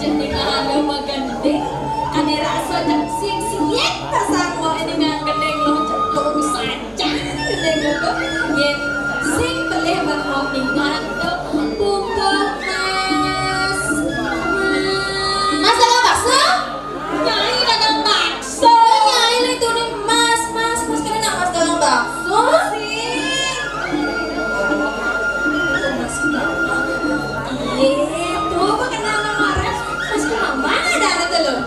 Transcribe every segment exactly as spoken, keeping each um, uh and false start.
Ning anu magending, ane rasa cek sing siek pasang wa ning gending lo cetung sancang gending lo. Yen sing pelih bang mau ning anu pupuk mas. Mas dagang bakso? Nyai dagang bakso. Nyai lagi tuh nih mas, mas, mas kena nak mas dagang bakso. Sing. Iya, tuh, kok kenal sama orang? Mas, ke mama ada, ada tuh, loh.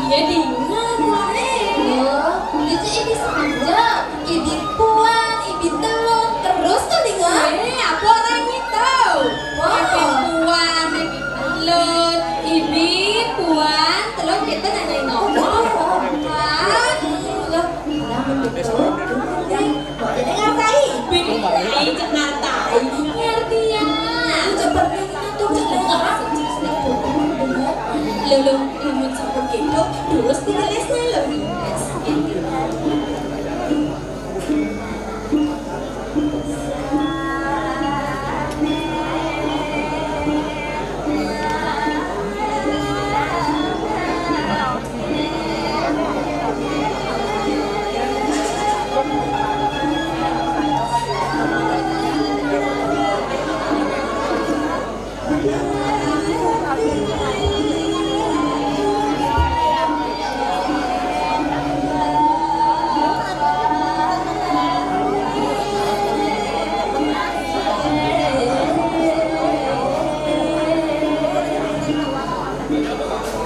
Iya, dengar, Wak, eh. Oh, itu ini saja. Ibi puan, ibi telur, terus tuh, dengar. Eh, apa orang itu? Wah. Ibi puan, ibi telur, ibi puan, telur kita nanyain ngomong. Wah, loh, kenapa begitu? Jadi ngerti? Bini ngerti, ngerti ya. Seperti itu tuh, lo lo imun sampun gitu, terus ditulisnya lo.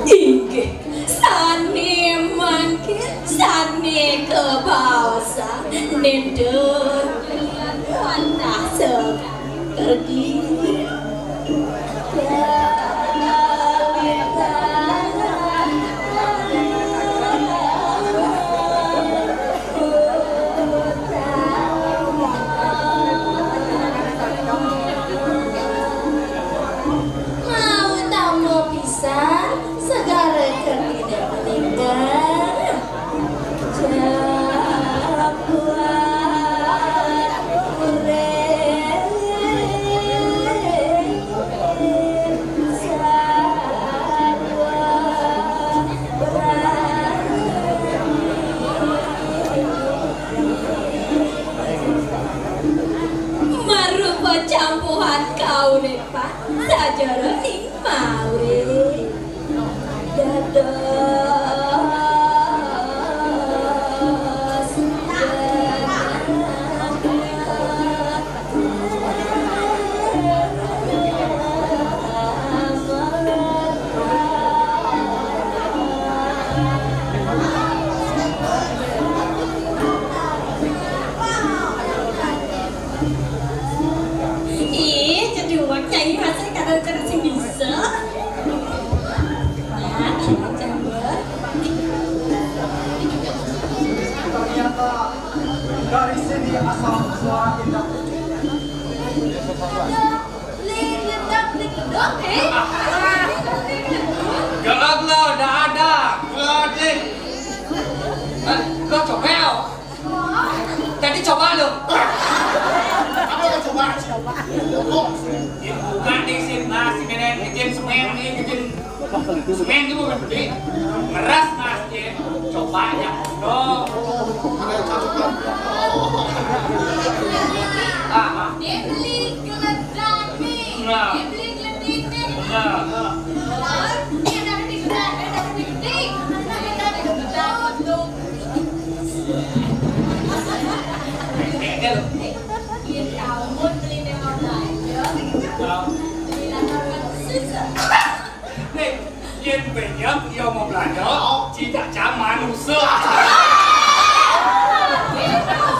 Inggih, sane mangke, sane kebaosan, nendur, panah sekar. Mau tamu pisan, segara kertina meninggal. Marupa campuhan kauripan sajeroning mawe. Ih, cedewek, Nyai, masa kadang-kadang sing bisa. Nah, coba. Ternyata dari sini asal suara indah. Ling, ledang, ling, ledang, eh? Gelap lo, dah ada. Gelap, deh. Eh, lo coba. Tadi coba lo. Apa lo coba? Coba. Bukan di sini, Mas. Ini, ini, ini, ini. Semen itu berarti meres, Mas, ya. Coba ya. Tuh. Ah, ah. Dia beli geledang nih. Nah. Dia beli geleding nih. Nah. Dia dari di geledang, dia dari di geleding. Dia dari di geledang. Tuh. Beda loh. Iya, kamu beli dia mau belanja. Beli apa? Susah. Nih, yen benyek ya mau belanja, cicak caman usah.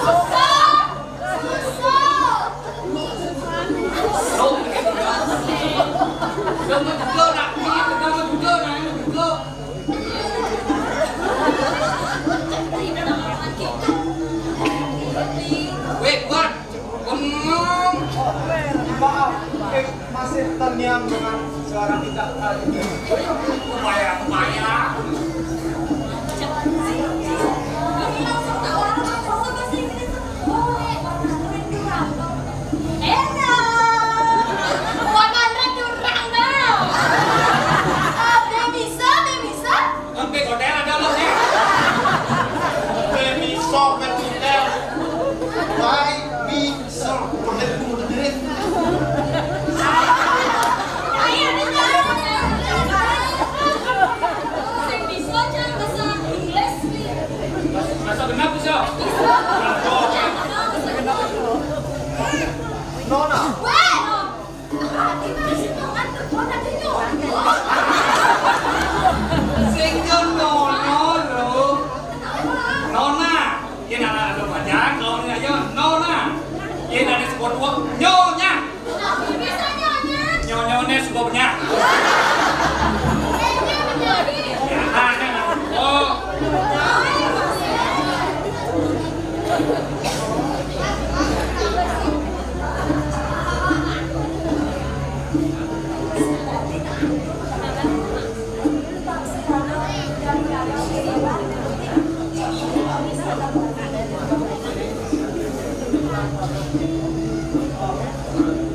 Susah. Susah. Kamu juga nak, kamu juga nak, kamu juga. Weh, buat. Bengong. Maaf, eh, masih terngiang dengan suara kita tadi. Upaya, upaya. Enak. Nyonya. Bisa nyonya. Nyonya ne sebabnya. Nyonya menjadi. Ya, ada. Oh.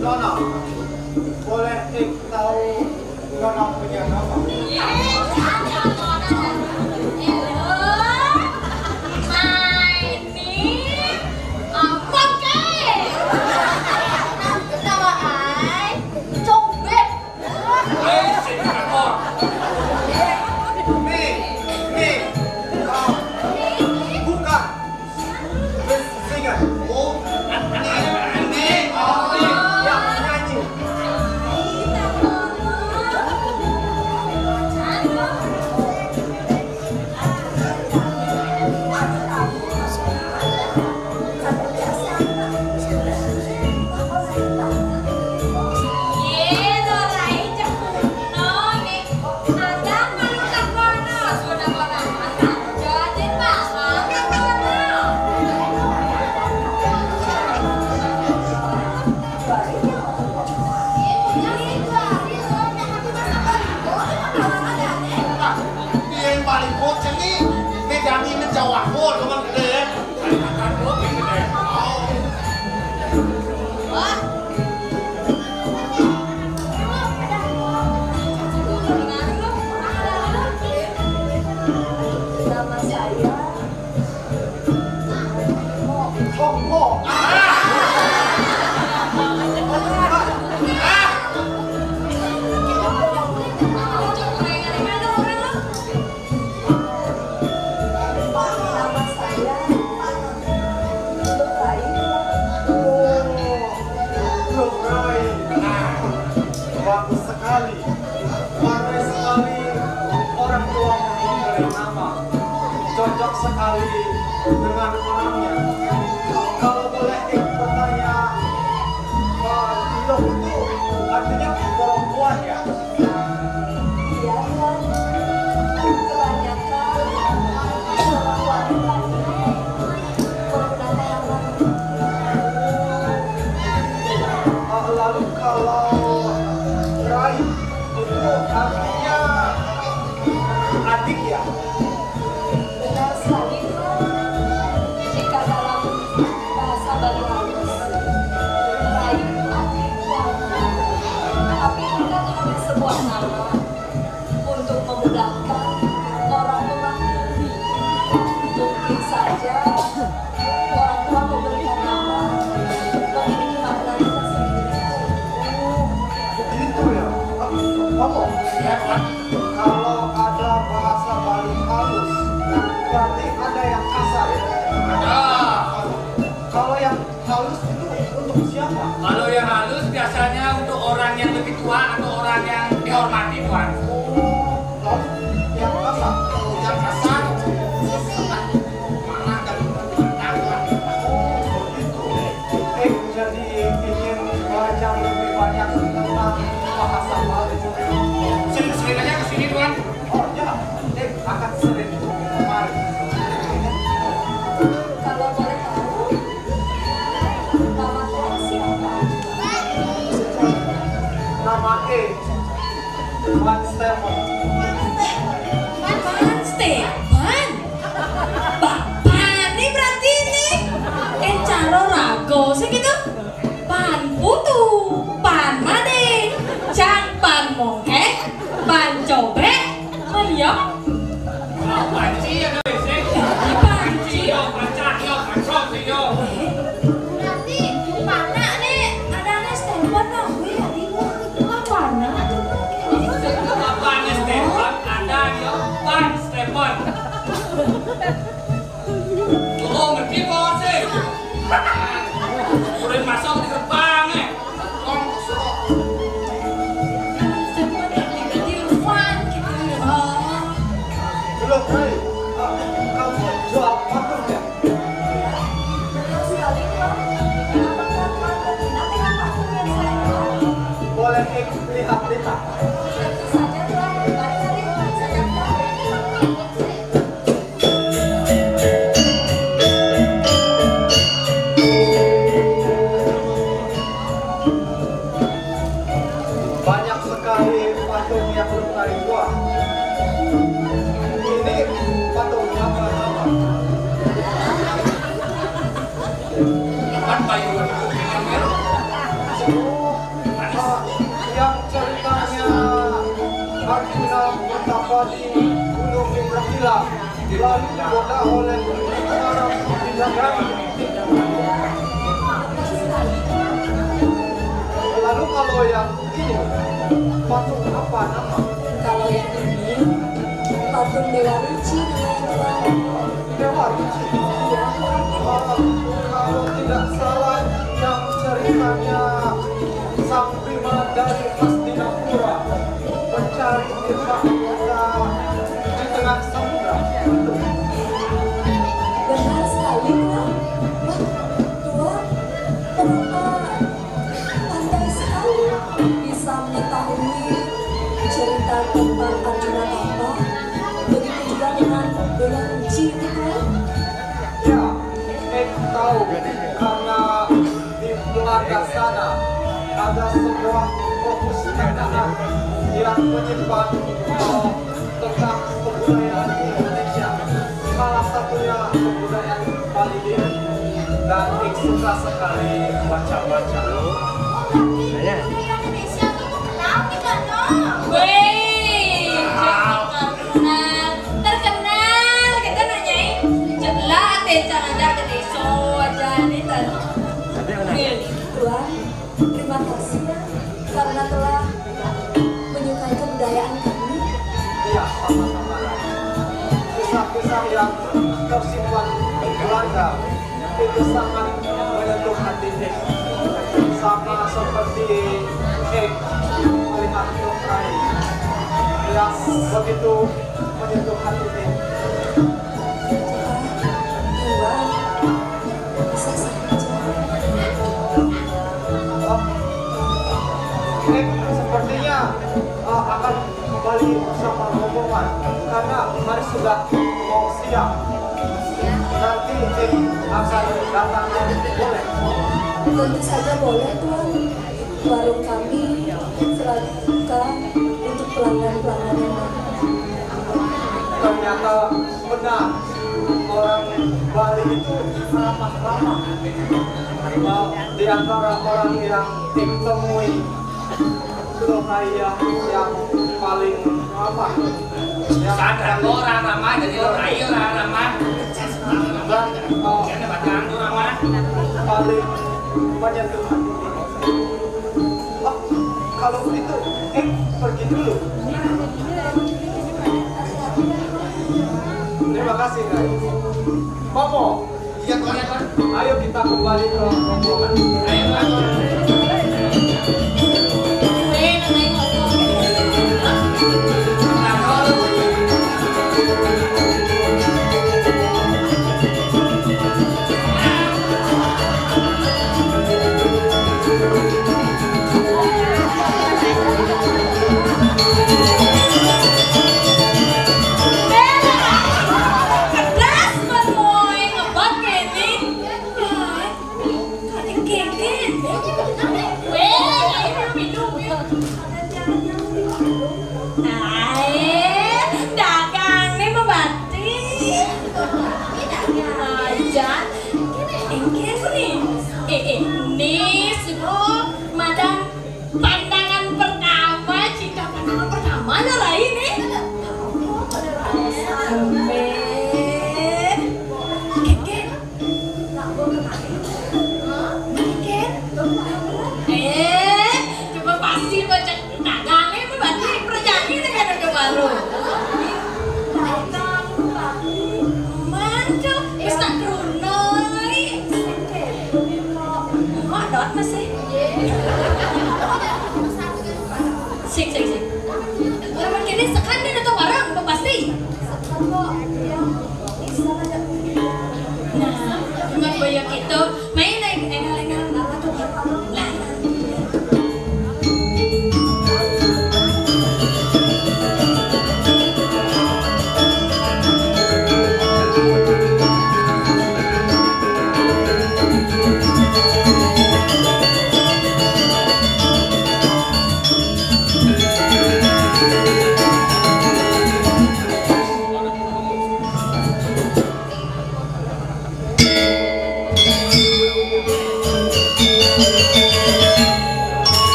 Nona, boleh tahu Nona punya nama? Apa ke? Nama ai Cobek. Hei, si Pinakor. Nih, nih. Bukan. Terus ingat. Oh, nih, nih. Oh, nih. Ya, nyanyi. Yang paling bocah nih, Megami menjawab, oh, teman gede. Nama saya Hongkong. Nama saya Luk Rai. Luk Rai. Bagus sekali. Pandai sekali orang tua memberi nama. Cocok sekali dengan orangnya. Kalau boleh bertanya, eh, Luk itu artinya perempuan, ya? Iya, Tuan. Kebanyakan orang wanita ini menggunakan nama. Eh, lalu kalau Rai itu artinya adik, ya? Benar sekali, Tuan. Jika dalam bahasa Bali halus, Rai itu adik, Tuan. Tapi ini kan hanya sebuah nama untuk memudahkan orang memanggil. Mungkin saja orang tua memberikan nama memiliki maknanya tersendiri. Oh, begitu, ya. Ngomong, ya, kan? Kalau ada bahasa Bali halus, berarti ada yang kasar, ya? Ada. Kalau yang halus itu untuk siapa? Kalau yang halus biasanya untuk orang yang lebih tua atau orang yang dihormati, Tuan. Oh, lalu yang kasar? Yang kasar, marah dan menantang. Oh, begitu. Eh, jadi ingin belajar lebih banyak tentang bahasa Bali. Sering-sering aja ke sini, Tuan. Oh, ya. Eh, akan sering kemari. Kalau boleh tahu, nama Tuan siapa? Nama E, Van Stemon. Van Stemon? Bapak nih berarti nih. Eh, caro rago sih gitu. Pan putu, pan mading, cang pan mongkeh, pan cobek, meriam. Panci ya, guys, ya. Panci. Yo, pancah, yo, pancok, yo. Berarti panak nih, ada nih stempel, nah, gue ya bingung. Apa panak tuh? Apa nih stempel? Ada, yo, pan stempel. Oh, ngerti kok sih. Udah masuk di gerbang, eh. Kong kosong. Belum, Ray. Ah, kamu jawab apa ya? Lihat-lihat. Banyak sekali patung yang luka di gua. Ini patung apa nama? Apa itu? Oh, eh, yang ceritanya Arjuna bertapa di Gunung Indrahila, lalu digoda oleh para bidadari. Lalu kalau yang ini, patung apa nama? Kalau yang ini, patung Dewa Ruci namanya, Tuan. Dewa Ruci? Iya, Tuan. Oh, kalau tidak salah, yang ceritanya sang prima dari Hastinapura mencari tirta Amrita di tengah samudra. Benar sekali, Tuan. Wah, Tuan, kenapa pandai sekali bisa mengetahui cerita tentang Arjuna Tapa, begitu juga dengan Dewa Ruci itu, Tuan? Ya, Eng tahu karena di Pulandasana ada sebuah perpustakaan yang menyimpan, eh, tentang kebudayaan Indonesia. Salah satunya kebudayaan Bali ini. Dan Eng suka sekali baca-baca. Wih, terkenal, terkenal. Kita nanyain, jelas deh, jangan ke desa aja nih, Tan. Nih, Tuan, terima kasih ya karena telah menyukai kebudayaan kami. Iya, sama-sama. Kisah-kisah yang tersimpan di Belanda itu sangat menyentuh hati, sama seperti Eng melihat Rai yang begitu menyentuh hati. Tuan, bisa saja. Oh, Eng sepertinya, eh, akan kembali bersama rombongan karena hari sudah mau siang. Nanti Eng akan datang lagi, boleh? Tentu saja boleh, Tuan. Warung kami selalu buka untuk pelanggan-pelanggan yang datang. Ternyata benar, orang Bali itu ramah-ramah. Eh, di antara orang yang Eng temui, Lohaya yang paling ramah. Yang sadar lo orang ramah, jadi Lohaya orang ramah. Dan, oh, paling menyentuh hati. Oh, kalau begitu, Eng pergi dulu. Terima kasih, guys. Popo. Iya, Tuan. Ayo kita kembali ke rombongan. Ayo, Tuan. Ae, dagange mebati. Ajan, engke ni. Eh, eh, ni suruh madang pandangan pertama, cinta pandangan pertama lo rai ni. Amin. Keke, Ken? Eh, coba pasti baca dagange, berarti perjani dengan udah baru. Mantu, wis tak krunoi. Mak dot masih. Sik, sik, sik. Orang kene sekan dia datang bareng, pasti. Nah, cuma bayar itu, main naik engal-engal apa tuh? Nah,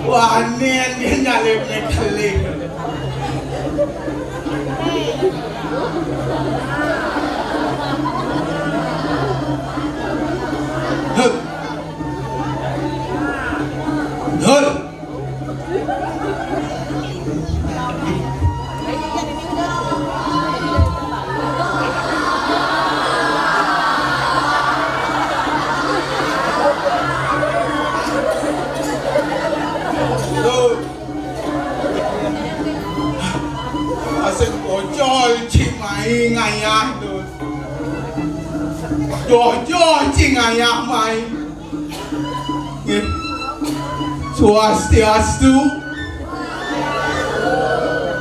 Wah, nen dia nyalip nih keling. Hei. Hei. Asing pocol ci mai ngayah tu. Jojo ci ngayah mai. Nggih. Swastiastu.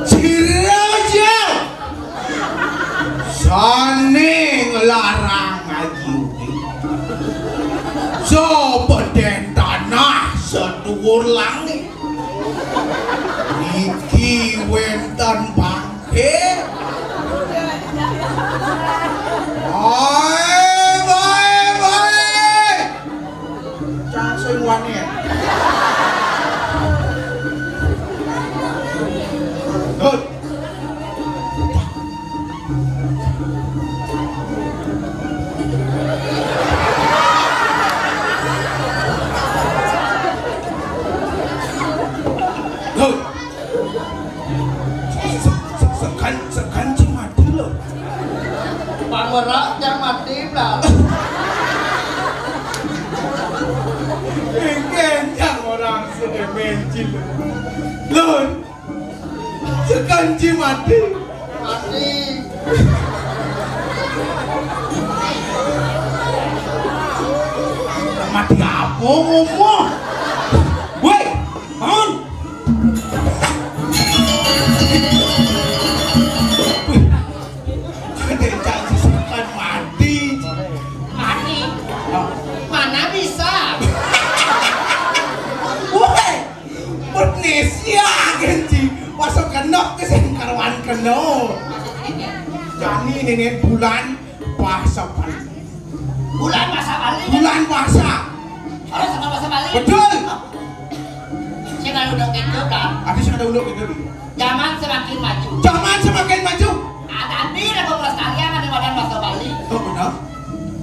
Sira aja. Sane nglarang ngaji ugi. Sebeden tanah seduwur langit. Niki wenten bangke. Bae, bae, bae. Cang sing wani ya. Dut. Dut. Se-, se-, se-, sekan, sekan ci mati lho. Pamerak jang mati, Blang. Engken jang orang sedemen ci lho. Lho. Sekan ci mati. Mati. Mati apa ngomong? Woi, bangun. Wih, ada yang janji sekan mati. Mati. Mana bisa? Woi. Indonesia, genji. Basa kena ke sing karuan kena. Jani nenen bulan bahasa Bali. Bulan bahasa Bali. Bulan bahasa. Harus sama bahasa Bali. Betul. Sing ada undang gitu kan. Ada sing ada undang gitu. Zaman semakin maju. Zaman semakin maju. Ada di Republik Australia ada badan bahasa Bali. Oh, benar.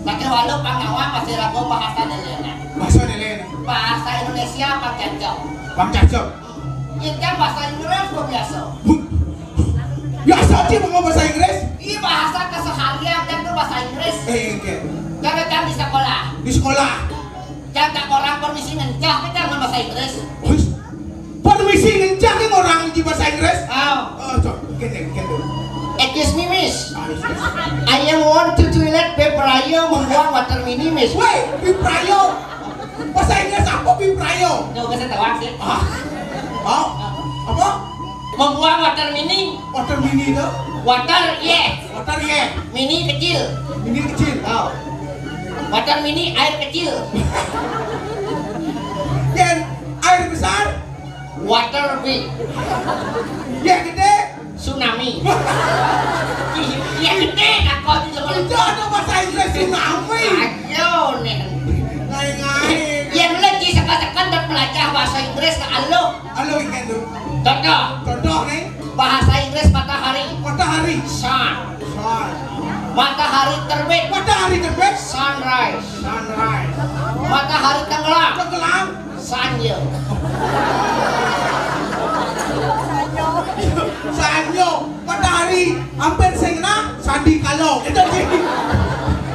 Lagi walau pangawang masih ragu bahasa Indonesia. Bahasa Indonesia. Bahasa Indonesia pang cocok. Pang cocok. Kita bahasa Inggris kok biasa. Huh. Biasa aja mau bahasa Inggris? Iya, bahasa keseharian kan tuh bahasa Inggris. Eh, iya, iya. Karena kan di sekolah. Di sekolah. Jangan orang permisi ngencah kita dengan bahasa Inggris. Wis. Permisi ngencah ki orang di bahasa Inggris? Oh. Oh, cok, gini, gini. Excuse me, miss. Ah, iya. I am want to toilet, Biprayo membuang water mini, miss. Woi, Biprayo. Bahasa Inggris apa Biprayo? Nggak usah tahu sih. Ah. Oh, apa? Membuang water mini. Water mini itu? Water, yes. Water, yes. Mini kecil. Mini kecil. Oh. Water mini air kecil. Yang air besar? Water big. Yang gede? Tsunami. Yang gede takut itu. Itu ada bahasa Inggris tsunami. Ayo nih. Ngai-ngai. Yang lagi sekat-sekat dan belajar bahasa Inggris ke alo. Alo ikan tu. Contoh. Contoh nih. Bahasa Inggris matahari. Matahari. Sun. Sun. Matahari terbit. Matahari terbit. Sunrise. Sunrise. Matahari tenggelam. Tenggelam. Sanyo. Sanyo. Matahari hampir sing kena sandi kalo. Itu sih.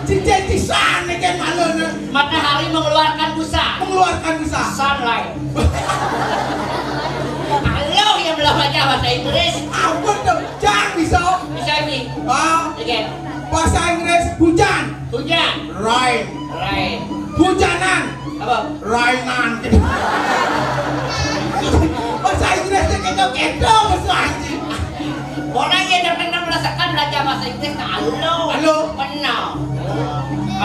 Cincin cisan ni kan malu ni. Matahari mengeluarkan busa. Mengeluarkan busa. Sunlight. Kalau yang belum baca bahasa Inggris. Apa tu? Jang bisa. Bisa ni. Ah. Again. Bahasa Inggris hujan. Hujan. Rain. Rain. Hujanan. Apa? Rainan. Bahasa Inggris tu keto-keto bahasa anjing. Orang yang dah pernah merasakan belajar bahasa Inggris tak alo. Alo. Pernah.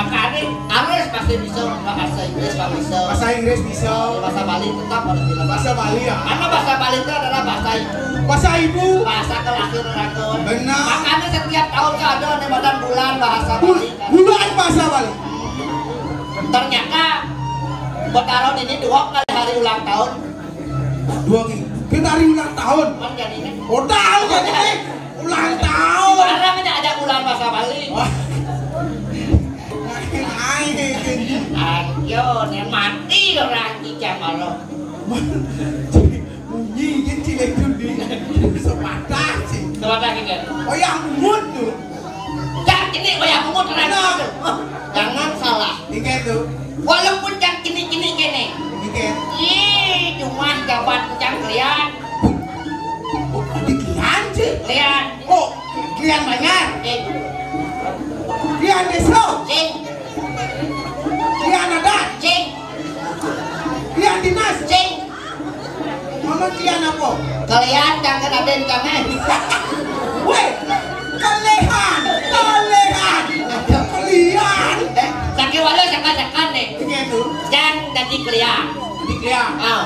Makanya harus pasti bisa bahasa Inggris, kalau bisa. Bahasa Inggris bisa. Bahasa Bali tetap harus bisa. Bahasa Bali ya. Karena bahasa Bali itu adalah bahasa ibu. Bahasa ibu. Bahasa kelahir orang tua. Benar. Makanya setiap tahun tuh ada anu ngaran bulan bahasa Bali. Bulan bahasa Bali. Ternyata Betara ini dua kali hari ulang tahun. Dua kali. Kita hari ulang tahun. Kan jadinya. Oh, tahu kan ini? Ulang tahun. Sekarang ini ada bulan bahasa Bali. Wah. Ayo, nih mati orang Cicang Allah. Bunyi kan cilek itu di sepatah sih. Sepatah gitu. Oh, yang mut tuh. Cang kene wayah bungut, Ran. Bener. Jangan salah. Inggih tuh. Walaupun cang kene-kene kene. Inggih. Ih, cuma jabat cang kalian. Oh, di kalian sih. Kalian. Oh, kalian banyak. Eh. Kalian desa. Sing. Kalian adat. Sing. Kalian dinas. Sing. Mama kian apa? Kalian jangan ada yang jangan. Weh, kalian, kalian, kalian. Eh, sakit walau sekan-sekan nih. Begitu. Jangan jadi kalian. Jadi kalian. Ah.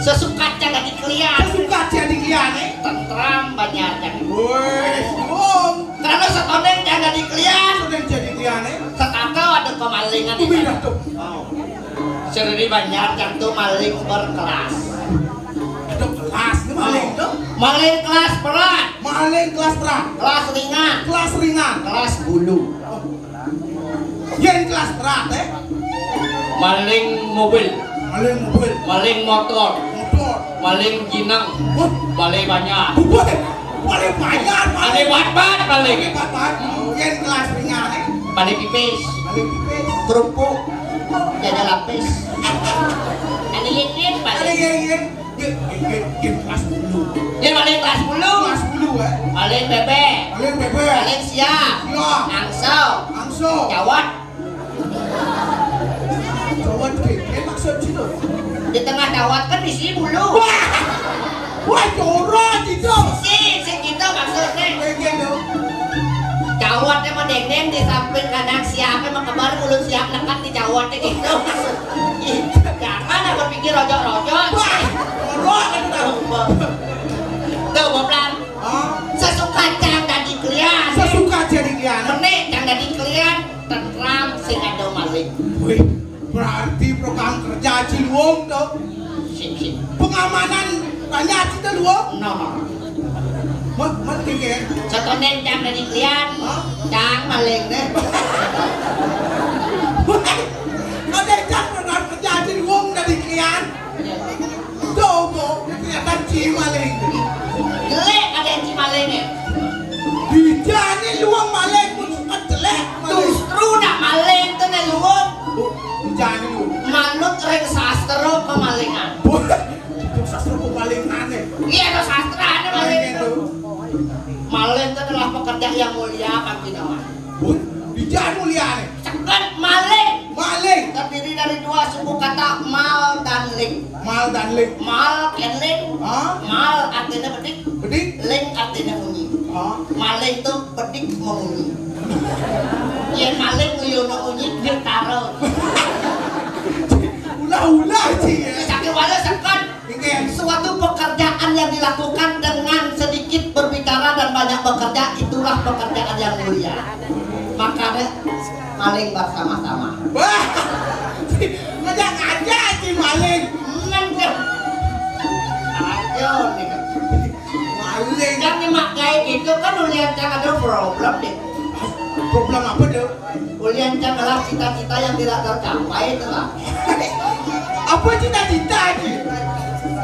Sesuka jangan jadi kalian. Sesuka jadi kalian, eh. Tentram banyak jangan. Weh, om. Karena setoneng jangan jadi kalian. Setoneng jadi kalian, eh. Setaka ada kemalingan. Umi dah tuh. Oh. Sering banyak jantung maling berkelas. Ada kelas ni maling tu. Maling kelas berat. Maling kelas berat. Kelas ringan. Kelas ringan. Kelas bulu. Yen kelas berat, eh? Maling mobil. Maling mobil. Maling motor. Motor. Maling jinang. Wah. Maling banyak. Wah. Maling banyak. Maling bat-bat maling. Bat-bat. Yen kelas ringan, eh? Maling pipis. Maling pipis. Kerupuk. Jajan lapis. Ada yen-yen, Pak. Ada yen-yen. Yen, yen, yen kelas sepuluh. Yen maling kelas sepuluh. Kelas sepuluh, eh? Maling bebek. Maling bebek. Maling siap. Siap. Angso. Angso. Cawat. Cawat, eh, eh, maksud situ. Di tengah cawat kan isi bulu. Wah. Wah, jorok itu. Si, si kita maksudnya. Kayak gitu. Cawat yang mau dendeng di samping kanan siap, yang mau kebar mulut siap, lekat di cawatnya gitu. Ih, jangan lah berpikir rojok-rojok. Wah, jorok itu tahu. Tuh, Boplang. Hah? Sesuka cang dadi kalian. Sesuka jadi kalian. Menik cang dadi kalian, tentram sing ada maling. Wih, berarti program kerja Ciluong tu. Sip, sip. Pengamanan banyak kita Luong. No. Mat, mat tinggi. Setoneng cang dadi kalian. Hah? Cang maling deh. Ada cang program kerja Ciluong dadi kalian. Tuh, Bu, kelihatan ci maling. Jelek ada yang ci maling ya. Dijani Luong maling pun sempat jelek. Maling. Justru nak maling tu nak Luong. Bu, dijani lu. Manut ring sastra pemalingan. Bu, itu sastra pemalingan ya. Iya, ada sastra ada maling. Maling itu. Maling itu adalah pekerja yang mulia, Pak Gunawan. Bu, dijani mulia nih. Ceket maling. Maling. Terdiri dari dua suku kata mal dan ling. Mal dan ling. Mal, ken ling. Hah? Mal artinya bedik. Bedik. Ling artinya munyi. Hah? Maling tuh bedik memunyi. Yen maling nguyono munyi, dia taruh. Ulah-ulah sih ya. Sakit walau sekan. Oke. Suatu pekerjaan yang dilakukan dengan sedikit berbicara dan banyak bekerja, itulah pekerjaan yang mulia. Makanya maling bersama-sama. Wah, ngajak-ngajak si maling. Ayo nih. Maling. Kan nyemak kayak gitu kan ulian cang ada problem deh. Problem apa tuh? Ulian cang adalah cita-cita yang tidak tercapai itu lah. Apa cita-cita ini?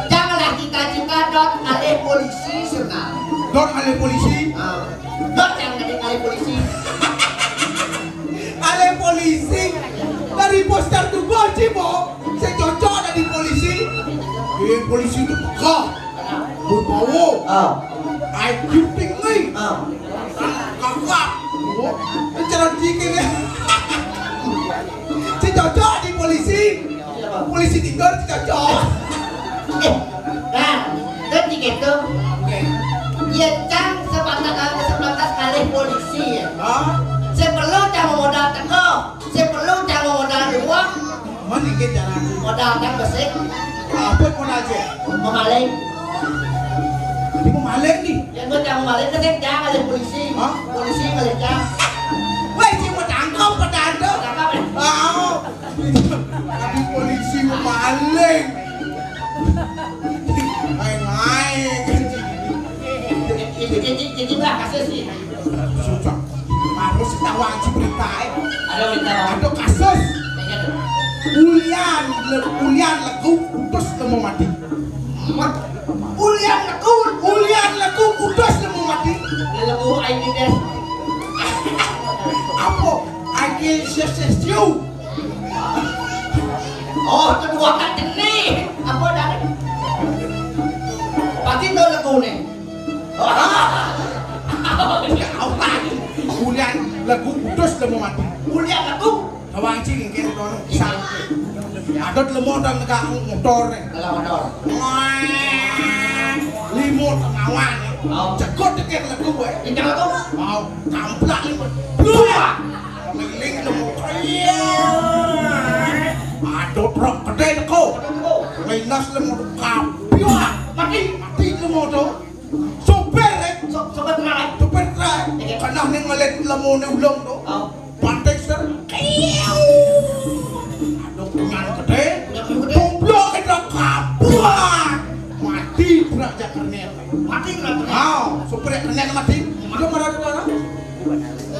Cang adalah cita-cita dot ngalih polisi, Surnal. Dot ngalih polisi? Ah. Dot yang jadi ngalih polisi. Ngalih polisi. Dari poster tuh bocil, Bo. Saya cocok jadi polisi. Eh, polisi itu pegah. Berbawa. Ah. I Q tinggi. Ah. Kakak. Oh, cara dikit ya. Si cocok di polisi. Polisi tidur si cocok. Eh, nah, kan gitu. Oke. Ya kan sepantas, sepantas ngalih polisi ya. Hah? Sing perlu cang modal teko, sing perlu cang modal uwong. Mén iki carane? Modal cang besik. Apa modal sih? Memaling. Iku maling nih. Yen kowe cang memaling, kesing cang ngalih polisi. Hah? Polisi ngalih cang. Weh, sing mau tangkap, petanda. Tangkap, ya? Ah, polisi maling. Ae, ae. Iki, iki, iki, iki, Mbah, kasus iki. Susah. Harus tahu aja berita, eh. Ada berita apa? Ada kasus. Iya, tuh. Ulian, le-, ulian legu, utus lemo mati. Mat-, ulian legu, ulian legu, utus lemo mati. Legu aini des. Apa? Aini sesesio. Oh, kedua kan jenih. Apa dah? Pasti tuh legune. Ulian legu utus lemo mati. Ulian legu. Tawang cing kene kono. Sa-, adot lemo dang negak motor. Negak motor. Wah. Limo tengawan. Oh. Cegot dekir legu, eh. Kencang legu. Mau kamplak limo. Bluak. Keliling lemo. Iya. Adot truk gede teko. Adot teko. Lindas lemo kabeh. Mati. Mati lemo to. Sopir, eh. So-, sopir truk, eh. Sopir truk, eh. Iya. Kena ning ngelit lemone ulung to. Oh. Pantek ser. Kiu. Aduh, punyan gede. Punyan gede. Goblok itu kabur. Mati truk jak kernet. Mati truk kernet. Ah, sopir kernet mati. Lu marah di mana?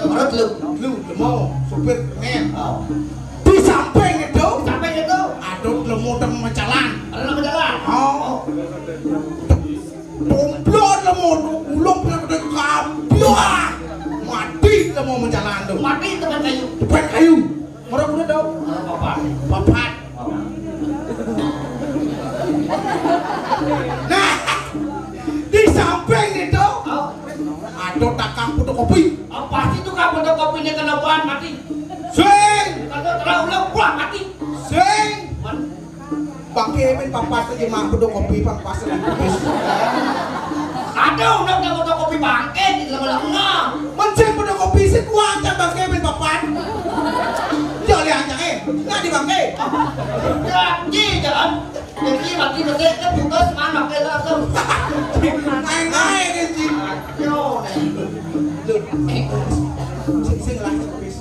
Marah lu. Lu, lu mau sopir kernet. Oh. Di samping itu. Di samping itu. Aduh, lu mau teng jalan. Ada nama jalan. Oh. Tomplon lemo, ulung pira gede kabeh. Mati lemo menjalan tuh. Mati tekan kayu. Depan kayu. Ora kudu tau. Papat. Papat. Nah, di samping itu, oh, ada takang fotokopi. Oh, pasti tukang fotokopi ini kena ban mati. Sing. Kalau terlalu ulung, wah, mati. Sing. Man. Bangke ben papat aja mah fotokopi, Pak, pas lagi pipis. Aduh, udah nggak fotokopi bangke, di lama-lama. Mencet fotokopi sih kuat, bangke ben papat. Jolly aja, eh. Nggak di bangke. Jadi, jangan. Jadi, mati mesin, kan putus, mana, oke, langsung. Aing ae, Rinci. Yo, nih. Sing, sing lah, pipis.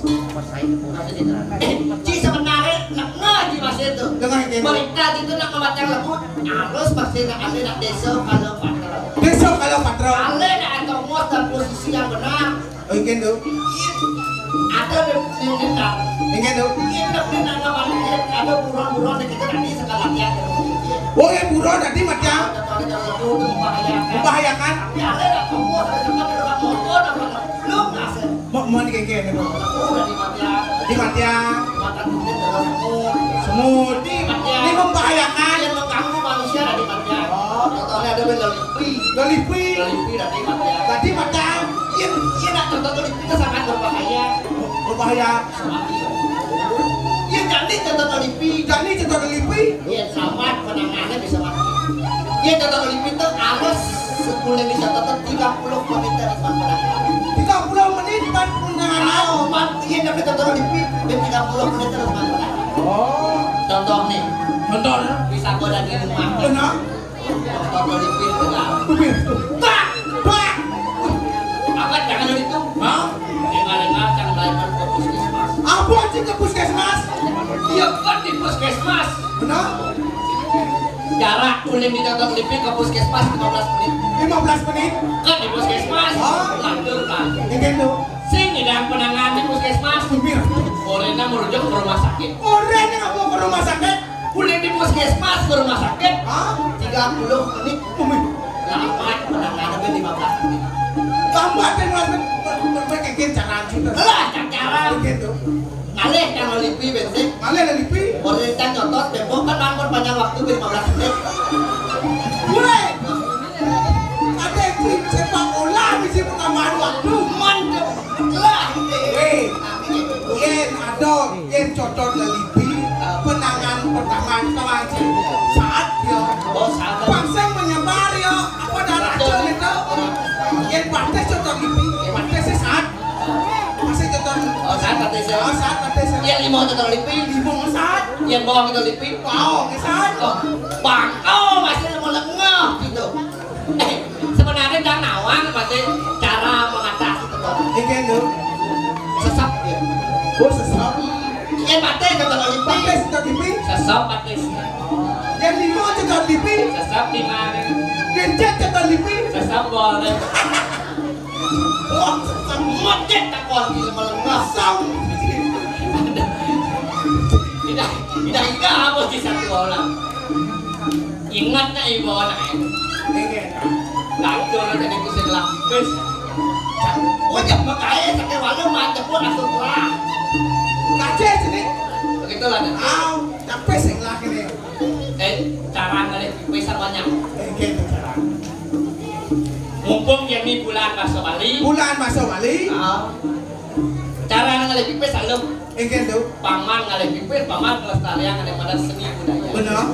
Eh, Ci sebenarnya, nah, nah, Ci masih itu. Dengan ini. Berita itu nak memacang lembut, halus pasti nak ambil nak desa kalau patro. Desa kalau patro. Kalau nak atau muas dan posisi yang benar. Oh, ingin tuh. Ada di, di, di, ingin tuh. Ingin tuh, ingin tuh, ada buron-buron di kita tadi sekali latihan. Oh, yang buron tadi macam. Ada tadi dalam lembut itu membahayakan. Membahayakan. Tapi ada nak atau muas, ada sempat ada motor, ada belum ngasih. Mau, mau dikengkeng, gitu. Udah di matian. Di matian. Makan duit terus semut. Semut. Di matian. Ini membahayakan. Yang mengganggu manusia dari matian. Oh. Contohnya ada lelipi. Lelipi. Lelipi dari matian. Tadi matian. Iya, iya, nak contoh lelipi itu sangat berbahaya. Berbahaya. Sama dia. Iya, jadi contoh lelipi. Jadi contoh lelipi. Iya, selamat, penanganannya bisa mati. Iya, contoh lelipi itu harus sepuluh, bisa contoh tiga puluh menit dari tempat penanganan. Tiga puluh menit tempat penanganan. Tahu, Pak, iya, tapi contoh lelipi, dia tiga puluh menit dari tempat penanganan. Oh. Contoh nih. Contohnya? Bisa gua lagi di rumah. Benar. Contoh lelipi, benar. Benar. Bak! Bak! Apa jangan itu? Hah? Dengar-dengar kan melahirkan ke puskesmas. Apa aja ke puskesmas? Iya, kan di puskesmas. Benar? Jarak ulin di contoh lelipi ke puskesmas lima belas menit. Lima belas menit? Kan di puskesmas. Oh. Lanjut, Pak. Ingin tuh. Sing ngidang penanganan di puskesmas. Sumir. Orangnya merujuk ke rumah sakit. Orangnya nggak mau ke rumah sakit. Ulin di puskesmas ke rumah sakit. Hah? Tiga puluh menit. Sumir. Lambat penanganan lima belas menit. Lambat lima belas menit. Ber-, ber-, berpikir cara hancur. Lah, cara. Begitu. Ngalih kan lelipi bensin. Ngalih lelipi. Orangnya nyotos, tempo kan ampun panjang waktu lima belas menit. Woi, ada tim sepak bola bisa menambah waktu. Mantap. Lah. Weh, yen ada, yen cocok lelipi, penangan pertama, pertama saat ya. Oh, saat. Bangsa menyebar ya, apa darah itu? Yen batis cocok lelipi, batis saat. Masih cocok Mau tetel lipi? Limong saat. Yang bawa kita lipi? Bawa ke saat. Oh, bangko masih mau lengah gitu. Eh, sebenarnya jangan nawang masih cara mengatasi itu. Ini kan tuh. Sesap ya. Oh, sesap. Iya, pakai tetel lipi. Pakai tetel lipi. Sesap pakai. Yang lima tetel lipi. Sesap di mana? Gencet tetel lipi. Sesap boleh. Wah, sesap. Macet tak boleh melengah. Sesap. Tidak, tidak, tidak apa sih satu orang. Ingatnya ibu anak ini. Ini. Langsung aja di pusing lapis. Wajah makanya sakit walau mantep pun langsung telah. Kace sini. Begitulah. Au, capek sih lah ini. Eh, cara ngalih pipis banyak. Ini cara. Mumpung ini bulan bahasa Bali. Bulan bahasa Bali. Ah. Cara ngalih pipis salum. Ini tuh. Paman ngalih pipis, paman kelestarian ada pada seni budaya. Benar.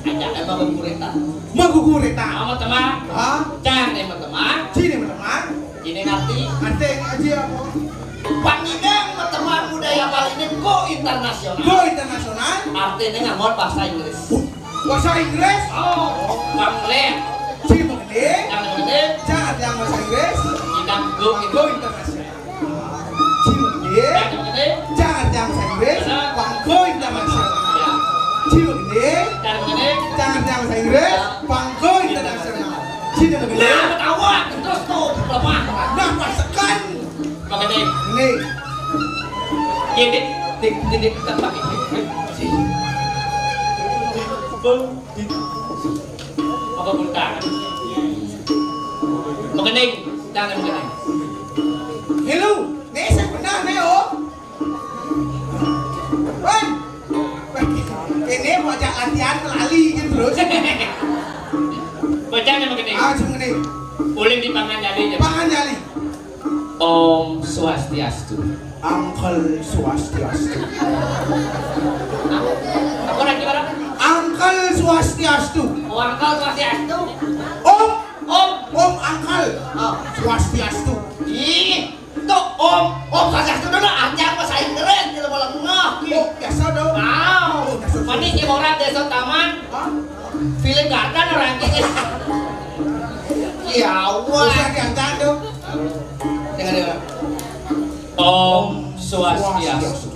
Aja emang gurita. Mau gurita. Sama teman. Ah. Jangan emang teman. Sini teman. Ini ngerti. Nanti ngaji apa? Pangidang teman budaya Bali ini go internasional. Go internasional. Artinya ngamot bahasa Inggris. Bahasa Inggris? Oh, Bangladesh. Cimene. Yang ini. Jangan yang bahasa Inggris. Idang go. Go internasional. Cimene. Yang ini. Jangan yang bahasa Inggris. Benar. Bang go internasional. Ya. Cimene. Yang ini. Jangan yang bahasa Inggris. Ya. Bang go internasional. Cimene. Nah, ketawa. Terus tuh, lemah. Nah, pasekan. Mengenai. Ini. Ini. Dik, dik, dik, tempat ini. Bang. Apa pun tangan? Mengenai tangan mengenai. Hello, ini saya pernah nih, oh. Wan, ini mau ajak latihan melali gitu terus. Bacaan yang mengenai. Ah, cuma ini. Boleh di pangan jadi aja. Pangan jadi. Om Swastiastu. Uncle Swastiastu. Apa lagi orang? Uncle Swastiastu. Oh, Uncle Swastiastu. Om. Om. Om Uncle. Oh. Swastiastu. Ih, tuh Om. Om Swastiastu dulu aja bahasa Inggris gitu malah ngeh. Oh, biasa dong. Wow. Oh, biasa. Manis ya orang desa taman. Hah? Film Gardan orang ini. Ya Allah. Bisa diangkat tuh. Dengar, dengar. Om Swastiastu.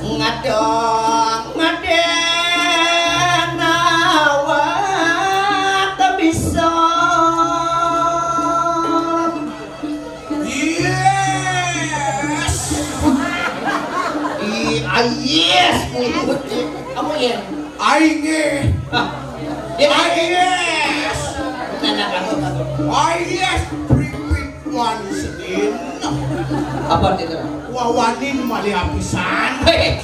Ngadong ngadeng awak tak bisa. Yes. I, ah, yes. Kamu ya? Aing eh. Ah. Dia aing. Yes. Nah, nah, kamu, kamu. Aing yes. Repeat once again. Apa dia? Wawanin malih apisan. Hei.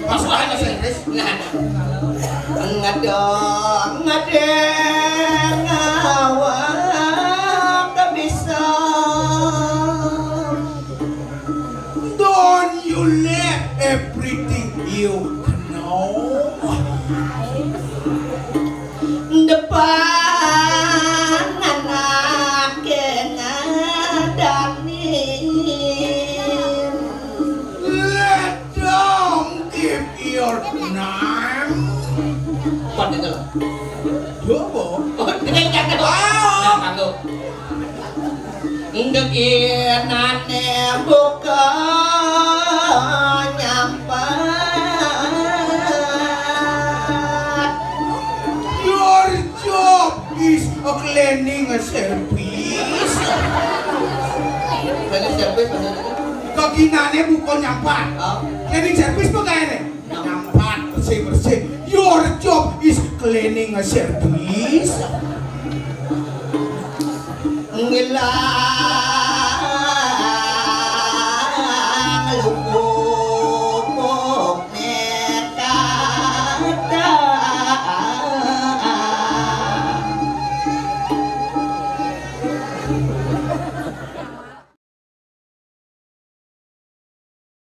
Pas bahasa Inggris. Nah. Ngadong ngadeng awak tak bisa. Don't you let everything you know. Depan anak ngadanin. Let them give your name. Pan itu lah. Jowo. Oh, ini yang kata. Wow. Nah, kanggo. Ndekinane buka nyampat. Your job is a cleaning service. Cleaning service maksudnya? Keginane buka nyampat. Oh. Cleaning service tuh kayaknya. Nyampat, bersih-bersih. Your job is cleaning service. Ngilang